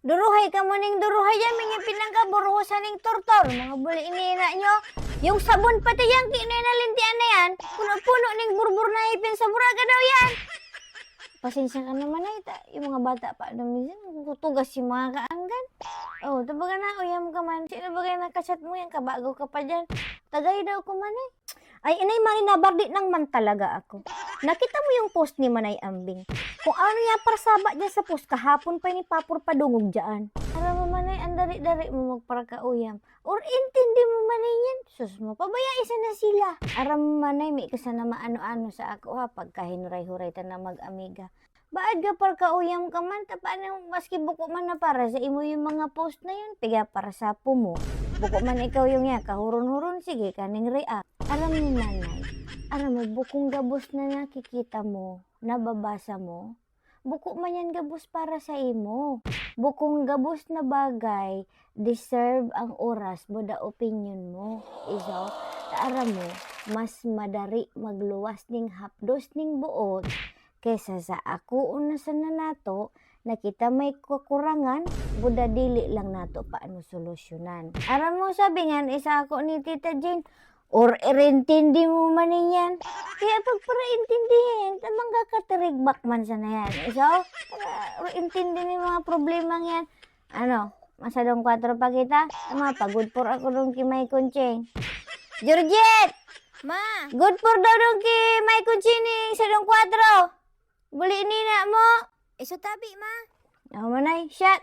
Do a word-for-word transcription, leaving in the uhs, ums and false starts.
Duruhay ka mo ning duruhay yan, may ngipin lang ka, buruhosa ning tortor. Mga buli ini na nyo. Yung sabon pati yan, kinoy na lintian na yan. Puno-puno ning burbur na ngipin sa buraga daw yan. Pasensya ka naman ay, ta, yung mga bata pa naman dyan, tutugas yung mga kaanggan. Oh, tabaga na, uyam ka man. Sino ba kayo nakachat mo yan? Kabago ka pa dyan. Tagay daw ko man eh. Ay, inay Marina, bardi nang man talaga ako. Nakita mo yung post ni Manay Ambing? Kung ano niya parsaba dyan sa post, kahapon pa ni Papor padungog dyan. Aram mo, Manay, ang dari-dari mo magparakauyam. Or intindi mo, Manay, yan? Sus mo, pabaya isa na sila. Aram mo, Manay, may ka sana maano-ano sa ako, ha, pagkahinuray-huray ta na mag-amiga. Baad ka parakauyam ka man, ta paano maski buko man na para sa imo yung mga post na yun, piga para sa apo mo. Buko man ikaw yung yan, kahuron-huron, sige ka ning react. Aram mo, Manay, aram mo, bukong gabos na nakikita mo, nababasa mo, buko man yan gabos para sa imo. Bukong gabos na bagay, deserve ang oras mo, da opinion mo. Iso, ta aram mo, mas madari magluwas ning hapdos ning buot kaysa sa ako na sana nato, na kita may kakurangan, buda dili lang nato paano solusyonan. Aram mo, sabi nga ni sa ako ni Tita Jane, or irintindi mo man yan. Kaya pagparaintindihin, tamang kakatirigbak man sana yan. So, para intindi ni mga problema yan. Ano, masadong kwatro pa kita? Tama, pagod por ako dong ki May Conching. Georgette! Ma! Good for daw dong ki May Conching ning sadong kwatro. Buli nina mo. Iso tabi, ma. Ako manay, shot.